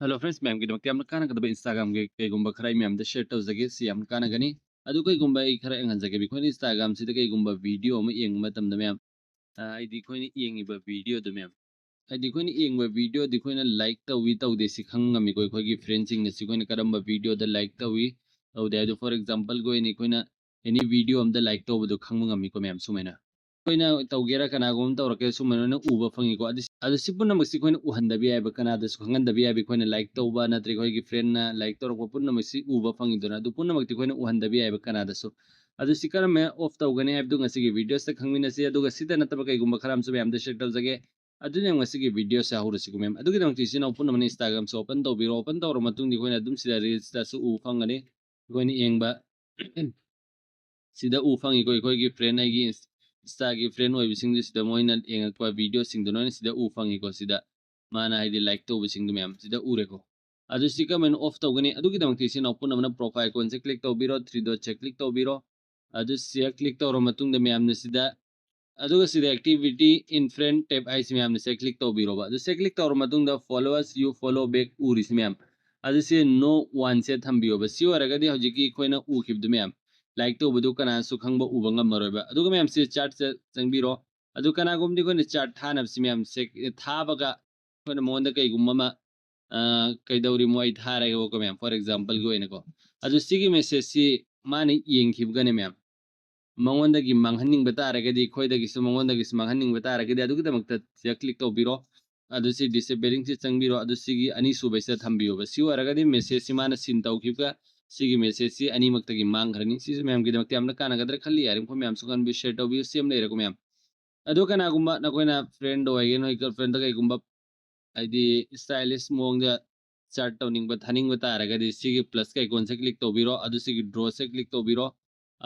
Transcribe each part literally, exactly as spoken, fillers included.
Hello friends, ꯃꯌꯥꯝꯒꯤꯗꯃꯛꯇ ꯌꯥꯝꯅ ꯀꯥꯟꯅꯒꯗꯕ Instagram-ꯒꯤ ꯀꯩꯒꯨꯝꯕ ꯈꯔ ꯑꯩ ꯃꯌꯥꯝꯗ share ꯇꯧꯖꯒꯦ꯫ ꯁꯤ ꯌꯥꯝꯅ ꯀꯥꯟꯅꯒꯅꯤ꯫ ꯑꯗꯨ ꯀꯩꯒꯨꯝꯕ ꯑꯩ ꯈꯔ ꯌꯦꯡꯍꯟꯖꯒꯦ꯫ ꯑꯩꯈꯣꯏꯅ Instagram-ꯁꯤꯗ ꯀꯩꯒꯨꯝꯕ video ꯑꯃ ꯌꯦꯡꯕ ꯃꯇꯝꯗ ꯃꯌꯥꯝ, ꯑ, ꯍꯥꯏꯗꯤ ꯑꯩꯈꯣꯏꯅ ꯌꯦꯡꯉꯤꯕ video-ꯗꯣ ꯃꯌꯥꯝ, ꯍꯥꯏꯗꯤ ꯑꯩꯈꯣꯏꯅ ꯌꯦꯡꯕ video-ꯗꯤ ꯑꯩꯈꯣꯏꯅ like ꯇꯧꯏ ꯇꯧꯗꯦ ꯁꯤ ꯈꯪ ꯉꯝꯃꯤꯀꯣ꯫ ꯑꯩꯈꯣꯏꯒꯤ friend-ꯁꯤꯡꯅ ꯁꯤ ꯑꯩꯈꯣꯏꯅ ꯀꯔꯝꯕ video-ꯗ like ꯇꯧꯏ ꯇꯧꯗꯦ꯫ ꯑꯗꯨ for example-ꯒꯤ ꯑꯣꯏꯅ ꯑꯩꯈꯣꯏꯅ any video ꯑꯝꯗ like ꯇꯧꯕꯗꯣ ꯈꯪꯕ ꯉꯝꯃꯤꯀꯣ ꯃꯌꯥꯝ ꯁꯨꯃꯥꯏꯅ꯫ ꯑꯩꯈꯣꯏꯅ ꯇꯧꯒꯦꯔꯥ ꯀꯅꯥꯒꯨꯝꯕ ꯑꯃ ꯇꯧꯔꯛꯀꯦ ꯁꯨꯃꯥꯏꯅ ꯎꯕ ꯐꯪꯉꯤꯀꯣ꯫ ꯑꯗꯨ, ꯑꯗꯨ ꯁꯤ ꯄꯨꯝꯅꯃꯛꯁꯤ ꯑꯩꯈꯣꯏꯅ ꯎꯍꯟꯗꯕ ꯌꯥꯏꯕ, ꯀꯅꯥꯗꯁꯨ ꯈꯪꯍꯟꯗꯕ ꯌꯥꯏꯕ꯫ ꯑꯩꯈꯣꯏꯅ like ꯇꯧꯕ ꯅꯠꯇ꯭ꯔꯒ ꯑꯩꯈꯣꯏꯒꯤ friend-ꯅ like ꯇꯧꯔꯛꯄ ꯄꯨꯝꯅꯃꯛꯁꯤ ꯎꯕ ꯐꯪꯉꯤꯗꯅ꯫ ꯑꯗꯨ ꯄꯨꯝꯅꯃꯛꯇꯤ ꯑꯩꯈꯣꯏꯅ ꯎꯍꯟꯗꯕ ꯌꯥꯏꯕ ꯀꯅꯥꯗꯁꯨ꯫ ꯑꯗꯨ ꯁꯤ ꯀꯔꯝꯕ off ꯇꯧꯒꯅꯤ ꯍꯥꯏꯕꯗꯨ ꯉꯁꯤꯒꯤ video-ꯁꯤꯗ ꯈꯪꯃꯤꯟꯅꯁꯤ꯫ ꯑꯗꯨꯒ ꯁꯤꯗ ꯅꯠꯇꯕ ꯀꯩꯒꯨꯝꯕ ꯈꯔ ꯑꯃꯁꯨ ꯃꯌꯥꯝꯗ share ꯇꯧꯖꯒꯦ꯫ ꯑꯗꯨꯅ ꯉꯁꯤꯒꯤ video-ꯁꯦ ꯍꯧꯔꯁꯤꯀꯣ ꯃꯌꯥꯝ꯫ ꯑꯗꯨꯒꯤꯗꯃꯛꯇ ꯏꯆꯤꯟ ꯏꯅꯥꯎ ꯄꯨꯝꯅꯃꯛꯅ Instagram-ꯁꯦ open ꯇꯧꯕꯤꯔꯣ꯫ Open ꯇꯧꯔ ꯃꯇꯨꯡꯗ ꯑꯩꯈꯣꯏꯅ ꯑꯗꯨꯝ ꯁꯤꯗ reels-ꯇꯁꯨ ꯎꯕ ꯐꯪꯒꯅꯤ꯫ ꯑꯩꯈꯣꯏꯅ ꯌꯦꯡꯕ ꯁꯤꯗ ꯎ ꯐꯪꯉꯤꯀꯣ, ꯑꯩꯈꯣꯏꯒꯤ friend, ꯑꯩꯒꯤ ꯏꯟꯁ-, Insta-ꯒꯤ friend ꯑꯣꯏꯕꯁꯤꯡꯗꯨ ꯁꯤꯗ ꯃꯣꯏꯅ ꯌꯦꯡꯉꯛꯄ video-ꯁꯤꯡꯗꯨ ꯂꯣꯏꯅ ꯁꯤꯗ ꯎ ꯐꯪꯉꯤꯀꯣ꯫ ꯁꯤꯗ ꯃꯥꯅ ꯍꯥꯏꯗꯤ like ꯇꯧꯕꯁꯤꯡꯗꯨ ꯃꯌꯥꯝ ꯁꯤꯗ ꯎꯔꯦꯀꯣ꯫ ꯑꯗꯨ ꯁꯤ ꯀꯃꯥꯏꯅ off ꯇꯧꯒꯅꯤ? ꯑꯗꯨꯒꯤꯗꯃꯛꯇ ꯏꯆꯤꯟ ꯏꯅꯥꯎ ꯄꯨꯝꯅꯃꯛꯅ profile icon-ꯁꯦ click ꯇꯧꯕꯤꯔꯣ, three dot-ꯁꯦ click ꯇꯧꯕꯤꯔꯣ꯫ ꯑꯗꯨ ꯁꯤꯗ click ꯇꯧꯔ ꯃꯇꯨꯡꯗ ꯃꯌꯥꯝꯅ ꯁꯤꯗ, ꯑꯗꯨꯒ ꯁꯤꯗ activity in friend tab ꯍꯥꯏꯁꯤ ꯃꯌꯥꯝꯅ ꯁꯤꯗ click ꯇꯧꯕꯤꯔꯣꯕ꯫ ꯑꯗꯨ ꯁꯤꯗ click ꯇꯧꯔ ꯃꯇꯨꯡꯗ followers, you follow back ꯎꯔꯤꯁꯤ ꯃꯌꯥꯝ, ꯑꯗꯨ ꯁꯤ no one-ꯁꯦ ꯊꯝꯕꯤꯌꯣꯕ꯫ ꯁꯤ ꯑꯣꯏꯔꯒꯗꯤ ꯍꯧꯖꯤꯛꯀꯤ ꯑꯩꯈꯣꯏꯅ ꯎꯈꯤꯕꯗꯨ ꯃꯌꯥꯝ, like ꯇꯧꯕꯗꯨ ꯀꯅꯥꯁꯨ ꯈꯪꯕ ꯎꯕ ꯉꯝꯃꯔꯣꯏꯕ꯫ ꯑꯗꯨꯒ ꯃꯌꯥꯝꯁꯤ chat-ꯁꯦ ꯆꯪꯕꯤꯔꯣ꯫ ꯑꯗꯨ ꯀꯅꯥꯒꯨꯝꯕꯗꯤ ꯑꯩꯈꯣꯏꯅ chat ꯊꯥꯅꯕꯁꯤ ꯃꯌꯥꯝ ꯁꯦ-, ꯊꯥꯕꯒ ꯑꯩꯈꯣꯏꯅ ꯃꯉꯣꯟꯗ ꯀꯩꯒꯨꯝꯕ ꯑꯃ, ꯑ, ꯀꯩꯗꯧꯔꯤꯃꯣ ꯑꯩ ꯊꯥꯔꯒꯦꯕꯀꯣ ꯃꯌꯥꯝ, for example-ꯒꯤ ꯑꯣꯏꯅꯀꯣ꯫ ꯑꯗꯨ ꯁꯤꯒꯤ message-ꯁꯤ ꯃꯥꯅ ꯌꯦꯡꯈꯤꯕꯒꯅꯦ ꯃꯌꯥꯝ, ꯃꯉꯣꯟꯗꯒꯤ ꯃꯥꯡꯍꯟꯅꯤꯡꯕ ꯇꯥꯔꯒꯗꯤ, ꯑꯩꯈꯣꯏꯗꯒꯤꯁꯨ ꯃꯉꯣꯟꯗꯒꯤꯁꯨ ꯃꯥꯡꯍꯟꯅꯤꯡꯕ ꯇꯥꯔꯒꯗꯤ ꯑꯗꯨꯒꯤꯗꯃꯛꯇ ꯁꯤꯗ click ꯇꯧꯕꯤꯔꯣ꯫ ꯑꯗꯨ ꯁꯤ disappearing-ꯁꯤ ꯆꯪꯕꯤꯔꯣ꯫ ꯑꯗꯨ ꯁꯤꯒꯤ ꯑꯅꯤꯁꯨꯕꯁꯤꯗ ꯊꯝꯕꯤꯌꯣꯕ꯫ ꯁꯤ ꯑꯣꯏꯔꯒꯗꯤ message-ꯁꯤ ꯃꯥꯅ seen ꯇꯧꯈꯤꯕꯒ ꯁꯤꯒꯤ message-ꯁꯤ ꯑꯅꯤꯃꯛꯇꯒꯤ ꯃꯥꯡꯈ꯭ꯔꯅꯤ꯫ ꯁꯤꯁꯨ ꯃꯌꯥꯝꯒꯤꯗꯃꯛꯇ ꯌꯥꯝꯅ ꯀꯥꯟꯅꯒꯗ꯭ꯔꯥ ꯈꯜꯂꯤ꯫ ꯌꯥꯔꯤꯃꯈꯩ ꯃꯌꯥꯝꯁꯨ ꯈꯟꯕꯤꯌꯨ, share ꯇꯧꯕꯤꯌꯨ, ꯁꯤ ꯑꯃ ꯂꯩꯔꯦꯀꯣ ꯃꯌꯥꯝ꯫ ꯑꯗꯣ ꯀꯅꯥꯒꯨꯝꯕ ꯅꯈꯣꯏꯅ friend ꯑꯣꯏꯒꯦ, ꯅꯣꯏ girlfriend-ꯗ ꯀꯩꯒꯨꯝꯕ ꯍꯥꯏꯗꯤ stylish ꯃꯑꯣꯡꯗ chat ꯇꯧꯅꯤꯡꯕ, ꯊꯥꯅꯤꯡꯕ ꯇꯥꯔꯒꯗꯤ ꯁꯤꯒꯤ plus icon-ꯁꯦ click ꯇꯧꯕꯤꯔꯣ, ꯑꯗꯨ ꯁꯤꯒꯤ draw-ꯁꯦ click ꯇꯧꯕꯤꯔꯣ꯫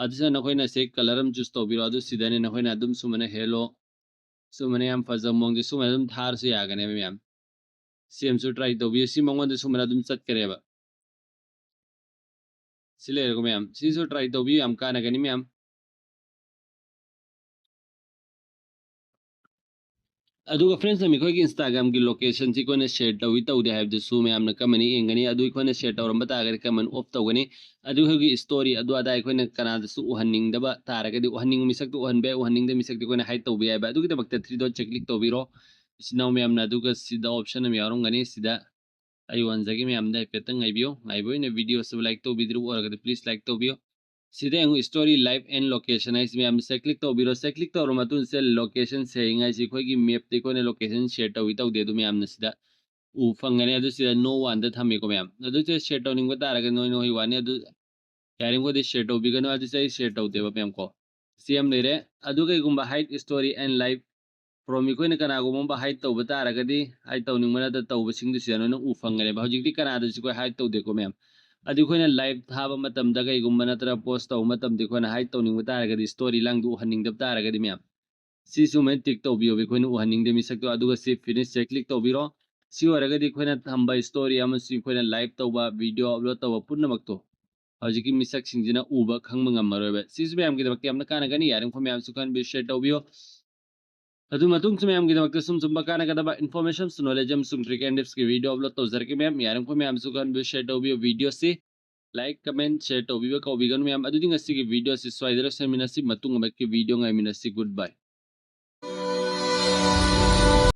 ꯑꯗꯨꯁꯤꯗ ꯅꯈꯣꯏꯅ ꯁꯤ color ꯑꯃ choose ꯇꯧꯕꯤꯔꯣ꯫ ꯑꯗꯨ ꯁꯤꯗꯅꯦ ꯅꯈꯣꯏꯅ ꯑꯗꯨꯝ ꯁꯨꯃꯥꯏꯅ hello, ꯁꯨꯃꯥꯏꯅ ꯌꯥꯝ ꯐꯖꯕ ꯃꯑꯣꯡꯗ ꯁꯨꯃꯥꯏꯅ ꯑꯗꯨꯝ ꯊꯥꯔꯁꯨ ꯌꯥꯒꯅꯦꯕ ꯃꯌꯥꯝ꯫ ꯁꯤ ꯑꯃꯁꯨ try ꯇꯧꯕꯤꯌꯨ꯫ ꯁꯤ ꯃꯉꯣꯟꯗ ꯁꯨꯃꯥꯏꯅ ꯑꯗꯨꯝ ꯆꯠꯀꯅꯦꯕ꯫ ꯁꯤ ꯂꯩꯔꯦꯀꯣ ꯃꯌꯥꯝ꯫ ꯁꯤꯁꯨ try ꯇꯧꯕꯤꯌꯨ, ꯌꯥꯝ ꯀꯥꯟꯅꯒꯅꯤ ꯃꯌꯥꯝ꯫ ꯑꯗꯨꯒ friends, ꯃꯤꯈꯣꯏꯒꯤ Instagram-ꯒꯤ location-ꯁꯤ ꯑꯩꯈꯣꯏꯅ share ꯇꯧꯏ ꯇꯧꯗꯦ ꯍꯥꯏꯕꯗꯨꯁꯨ ꯃꯌꯥꯝꯅ ꯀꯃꯟ ꯌꯦꯡꯒꯅꯤ꯫ ꯑꯗꯨ ꯑꯩꯈꯣꯏꯅ share ꯇꯧꯔꯝꯕ ꯇꯥꯔꯒꯗꯤ ꯀꯃꯟ off ꯇꯧꯒꯅꯤ꯫ ꯑꯗꯨ ꯑꯩꯈꯣꯏꯒꯤ story ꯑꯗꯨ ꯑꯗꯥ ꯑꯩꯈꯣꯏꯅ ꯀꯅꯥꯗꯁꯨ ꯎꯍꯟꯅꯤꯡꯗꯕ ꯇꯥꯔꯒꯗꯤ, ꯎꯍꯟꯅꯤꯡꯕ ꯃꯤꯁꯛꯇ ꯎꯍꯟꯕ ꯌꯥꯏ, ꯎꯍꯟꯅꯤꯡꯗꯕ ꯃꯤꯁꯛꯇꯤ ꯑꯩꯈꯣꯏꯅ hide ꯇꯧꯕ ꯌꯥꯏꯕ꯫ ꯑꯗꯨꯒꯤꯗꯃꯛꯇ three dot-ꯁꯦ click ꯇꯧꯕꯤꯔꯣ, ꯏꯆꯤꯟ ꯏꯅꯥꯎ ꯃꯌꯥꯝꯅ꯫ ꯑꯗꯨꯒ ꯁꯤꯗ option ꯑꯃ ꯌꯥꯎꯔꯝꯒꯅꯤ, ꯁꯤꯗ ꯑꯩ ꯎꯍꯟꯖꯒꯦ ꯃꯌꯥꯝꯗ, ꯍꯥꯏꯐꯦꯠꯇꯪ ꯉꯥꯏꯕꯤꯌꯨ꯫ ꯉꯥꯏꯕ ꯑꯣꯏꯅ video-ꯁꯤꯕꯨ like ꯇꯧꯕꯤꯗ꯭ꯔꯤꯕ ꯑꯣꯏꯔꯒꯗꯤ please like ꯇꯧꯕꯤꯌꯨ꯫ ꯁꯤꯗ ꯌꯦꯡꯉꯨ, story, live and location ꯍꯥꯏꯁꯤ ꯃꯌꯥꯝꯅ ꯁꯤꯗ click ꯇꯧꯕꯤꯔꯣ꯫ ꯁꯤꯗ click ꯇꯧꯔꯕ ꯃꯇꯨꯡꯗ ꯁꯤꯗ location sharing ꯍꯥꯏꯁꯤ ꯑꯩꯈꯣꯏꯒꯤ map-ꯇ ꯑꯩꯈꯣꯏꯅ location share ꯇꯧꯏ ꯇꯧꯗꯦ ꯑꯗꯨ ꯃꯌꯥꯝꯅ ꯁꯤꯗ ꯎ ꯐꯪꯒꯅꯤ꯫ ꯑꯗꯨ ꯁꯤꯗ no one-ꯗ ꯊꯝꯃꯤꯀꯣ ꯃꯌꯥꯝ꯫ ꯑꯗꯨ ꯁꯤꯗ share ꯇꯧꯅꯤꯡꯕ ꯇꯥꯔꯒꯗꯤ ꯅꯣꯏ ꯅꯣꯏ ꯋꯥꯅꯤ꯫ ꯑꯗꯨ ꯌꯥꯔꯤꯃꯈꯩꯗꯤ share ꯇꯧꯕꯤꯒꯅꯨ꯫ ꯑꯗꯨ ꯁꯤꯗ ꯑꯩ share ꯇꯧꯗꯦꯕ ꯃꯌꯥꯝ ꯀꯣ꯫ ꯁꯤ ꯑꯃ ꯂꯩꯔꯦ꯫ ꯑꯗꯨ ꯀꯩꯒꯨꯝꯕ hide story and live from ꯑꯩꯈꯣꯏꯅ ꯀꯅꯥꯒꯨꯝꯕ ꯑꯃ hide ꯇꯧꯕ ꯇꯥꯔꯒꯗꯤ, hide ꯇꯧꯅꯤꯡꯕ ꯅꯠꯇ꯭ꯔ ꯇꯧꯕꯁꯤꯡꯗꯨ ꯁꯤꯗ ꯅꯣꯏꯅ ꯎ ꯐꯪꯒꯅꯦꯕ꯫ ꯍꯧꯖꯤꯛꯇꯤ ꯀꯅꯥꯗꯁꯨ ꯑꯩꯈꯣꯏ hide ꯇꯧꯗꯦꯀꯣ ꯃꯌꯥꯝ꯫ ꯑꯗꯨ ꯑꯩꯈꯣꯏꯅ live ꯊꯥꯕ ꯃꯇꯝꯗ ꯀꯩꯒꯨꯝꯕ ꯅꯠꯇ꯭ꯔꯒ post ꯇꯧꯕ ꯃꯇꯝꯗ ꯑꯩꯈꯣꯏꯅ hide ꯇꯧꯅꯤꯡꯕ ꯇꯥꯔꯒꯗꯤ, story ꯂꯥꯡꯗꯨ ꯎꯍꯟꯅꯤꯡꯗꯕ ꯇꯥꯔꯒꯗꯤ ꯃꯌꯥꯝ, ꯁꯤ ꯁꯨꯃꯥꯏꯅ tick ꯇꯧꯕꯤꯌꯣꯕ, ꯑꯩꯈꯣꯏꯅ ꯎꯍꯟꯅꯤꯡꯗꯦ ꯃꯤꯁꯛꯇꯣ꯫ ꯑꯗꯨꯒ ꯁꯤ finish-ꯁꯦ click ꯇꯧꯕꯤꯔꯣ꯫ ꯁꯤ ꯑꯣꯏꯔꯒꯗꯤ ꯑꯩꯈꯣꯏꯅ ꯊꯝꯕ story ꯑꯃꯁꯨꯡ ꯑꯩꯈꯣꯏꯅ live ꯇꯧꯕ, video upload ꯇꯧꯕ ꯄꯨꯝꯅꯃꯛꯇꯣ ꯍꯧꯖꯤꯛꯀꯤ ꯃꯤꯁꯛꯁꯤꯡꯁꯤꯅ ꯎꯕ ꯈꯪꯕ ꯉꯝꯃꯔꯣꯏꯕ꯫ ꯁꯤꯁꯨ ꯃꯌꯥꯝꯒꯤꯗꯃꯛꯇ ꯌꯥꯝꯅ ꯀꯥꯟꯅꯒꯅꯤ꯫ ꯌꯥꯔꯤꯃꯈꯩ ꯃꯌꯥꯝꯁꯨ ꯈꯪꯍꯟꯕꯤꯌꯨ, share ꯇꯧꯕꯤꯌꯨ꯫ ꯑꯗꯨ ꯃꯇꯨꯡꯁꯨ ꯃꯌꯥꯝꯒꯤꯗꯃꯛꯇ ꯁꯨꯝ ꯁꯨꯝꯕ ꯀꯥꯟꯅꯒꯗꯕ information, knowledge ꯑꯃꯁꯨꯡ trick and tips-ꯀꯤ video upload ꯇꯧꯖꯔꯛꯀꯦ ꯃꯌꯥꯝ꯫ ꯌꯥꯔꯤꯃꯈꯩ ꯃꯌꯥꯝꯁꯨ ꯈꯪꯍꯟꯕꯤꯌꯨ, share ꯇꯧꯕꯤꯌꯨ video-ꯁꯤ꯫ Like, comment, share ꯇꯧꯕꯤꯕ ꯀꯥꯎꯕꯤꯒꯅꯨ ꯃꯌꯥꯝ꯫ ꯑꯗꯨꯗꯤ ꯉꯁꯤꯒꯤ video-ꯁꯤ ꯁ꯭ꯋꯥꯏꯗ ꯂꯣꯏꯁꯤꯟꯃꯤꯟꯅꯁꯤ꯫ ꯃꯇꯨꯡ ꯑꯃꯒꯤ video ꯉꯥꯏꯃꯤꯟꯅꯁꯤ꯫ Goodbye꯫